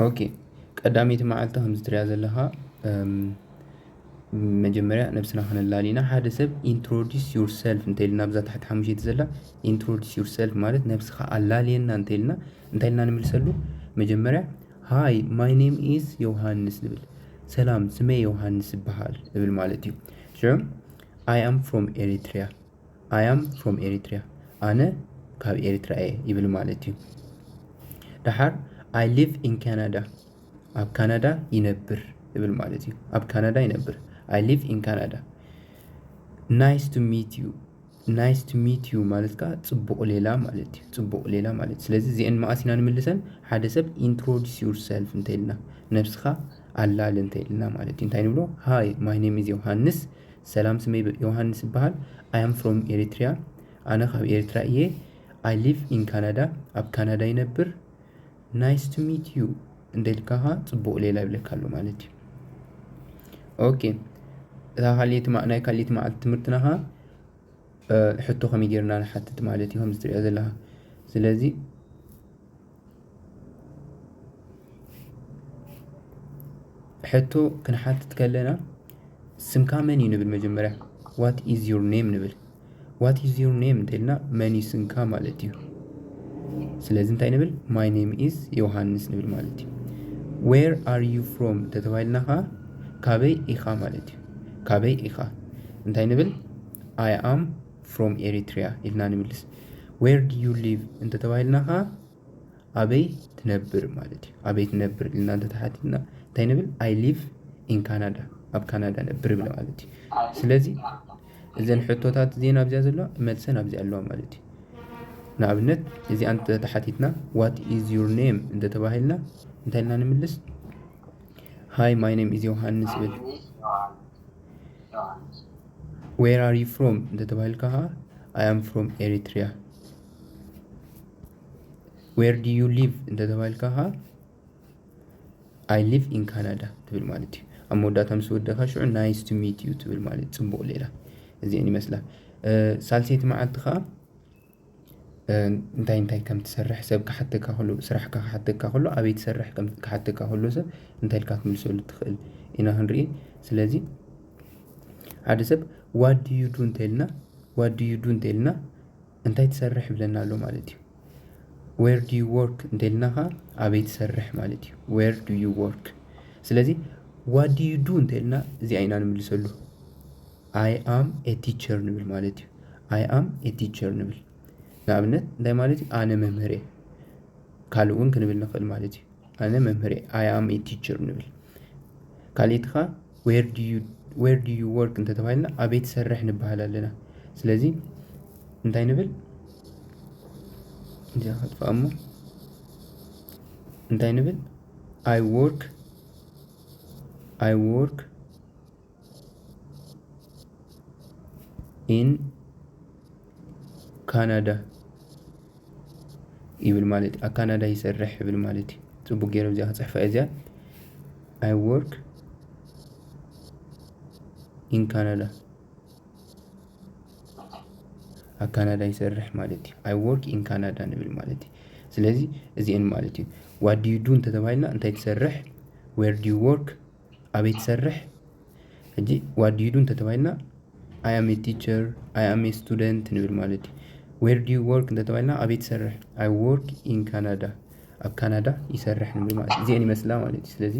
Okay ቀዳመይቲ መዓልቲ ከምዚ ትሪኣ ዘለኻ መጀመርያ ነብስና ክነላሊና ሓደ ሰብ introduce yourself እንተ ኢልና ኣብዛ ታሕቲ ሓሙሸይቲ ዘላ introduce yourself ማለት ነብስኻ ኣላልየና እንተ ኢልና እንታይ ኢልና ንምልሰሉ? መጀመርያ hi my name is ዮሃንስ ንብል። ሰላም ስመይ ዮሃንስ ይበሃል እብል ማለት እዩ። ሽዑ I am from Eritrea I am from Eritrea ኣነ ካብ ኤሪትራ እየ ይብል ማለት እዩ። ደሓር I live in Canada ኣብ ካናዳ ይነብር ይብል ማለት እዩ። ኣብ ካናዳ ይነብር። I live in Canada nice to meet you nice to meet you ማለት ከዓ ፅቡቕ ሌላ ማለት እዩ። ፅቡቕ ሌላ ማለት ስለዚ እዚአን መዓስ ኢና ንምልሰን? ሓደ ሰብ introduce yourself እንተ ኢልና ነብስኻ ኣላል እንተ ኢልና ማለት እዩ። እንታይ ንብሎ? Hi my name is ዮሃንስ ሰላም ስመይ ዮሃንስ ይበሃል። I am from Eritrea ኣነ ካብ ኤርትራ እየ። I live in Canada ኣብ ካናዳ ይነብር። Nice to meet you እንተ ኢልካ ከዓ ፅቡቕ ሌላ ይብለካ ኣሎ ማለት እዩ። Okay እታ ካልኣይቲ ናይ ካልኣይቲ መዓልቲ ትምህርትና ከዓ ሕቶ ከመይ ጌርና ንሓትት ማለት እዩ ከምዚ ትሪኦ ዘለኻ። ስለዚ ሕቶ ክንሓትት ከለና ስምካ መን እዩ ንብል? መጀመርያ what is your name ንብል። What is your name እንተ ኢልና መን እዩ ስምካ ማለት እዩ። ስለዚ እንታይ ንብል? My name is ዮሃንስ ንብል ማለት እዩ። Where are you from እንተተባሂልና ከዓ ካበይ ኢኻ ማለት እዩ። ካበይ ኢኻ እንታይ ንብል? I am from Eritrea ኢልና ንምልስ። Where do you live እንተተባሂልና ከዓ ኣበይ ትነብር ማለት እዩ። ኣበይ ትነብር ኢልና እንተተሓቲትና እንታይ ንብል? I live in Canada ኣብ ካናዳ ነብር ይብል ማለት እዩ። ስለዚ እዘን ሕቶታት እዚአን ኣብዚኣ ዘለዋ መልሰን ኣብዚኣ ኣለዋ ማለት እዩ። ንኣብነት እዚኣ እንተተሓቲትና what is your name እንተተባሂልና እንታይ ኢልና ንምልስ? Hi my name is ዮሃንስ ብል። Where are you from እንተተባሂልካ ከዓ I am from Eritrea። Where do you live እንተተባሂልካ ከዓ I live in Canada ትብል ማለት እዩ። ኣብ መወዳእታ ምስ ወደእካ ሽዑ nice to meet you ትብል ማለት እዩ። ፅቡቕ ሌላ እዚአን ይመስላ። ሳልሰይቲ መዓልቲ ከዓ እንታይ እንታይ ከም ትሰርሕ ሰብ ክሓተካ ከሎ ስራሕካ ክሓተካ ከሎ ኣበይ ትሰርሕ ክሓተካ ከሎ ሰብ እንታይ ኢልካ ትምልሰሉ ትኽእል ኢና ክንርኢ። ስለዚ ሓደ ሰብ what do you do እንተልና what do you do እንተልና እንታይ ትሰርሕ ይብለና ኣሎ ማለት እዩ። Where do you work እንተልና ከዓ ኣበይ ትሰርሕ ማለት እዩ። Where do you work ስለዚ what do you do እንተልና እዚኣ ኢና ንምልሰሉ። I am a teacher ንብል ማለት እዩ። I am a teacher ንብል ንኣብነት እንታይ ማለት እዩ? ኣነ መምህር እየ። ካልእ እውን ክንብል ንኽእል ማለት እዩ። ኣነ መምህር እየ። I am a teacher ንብል። ካልኢትኻ where do you where do you work እንተተባሂልና ኣበይ ትሰርሕ ንበሃል ኣለና። ስለዚ እንታይ ንብል? እዚኣ ከጥፋእ እሞ እንታይ ንብል? I work I work in Canada ይብል ማለት እዩ። ኣብ ካናዳ ይሰርሕ ይብል ማለት እዩ። ፅቡቅ ገይረ እዚኣ ክፅሕፋ እዚኣ I work in Canada ኣብ ካናዳ ይሰርሕ ማለት እዩ። I work in Canada ንብል ማለት እዩ። ስለዚ እዚአን ማለት እዩ። What do you do እንተተባሂልና እንታይ ትሰርሕ? Where do you work ኣበይ ትሰርሕ? ሕጂ what do you do እንተተባሂልና I am a teacher I am a student ንብል ማለት እዩ። Where do you work እንተተባሂልና ኣበይ ትሰርሕ? I work in Canada ኣብ ካናዳ ይሰርሕ ንብል ማለት እዩ። እዚአን ይመስላ ማለት እዩ። ስለዚ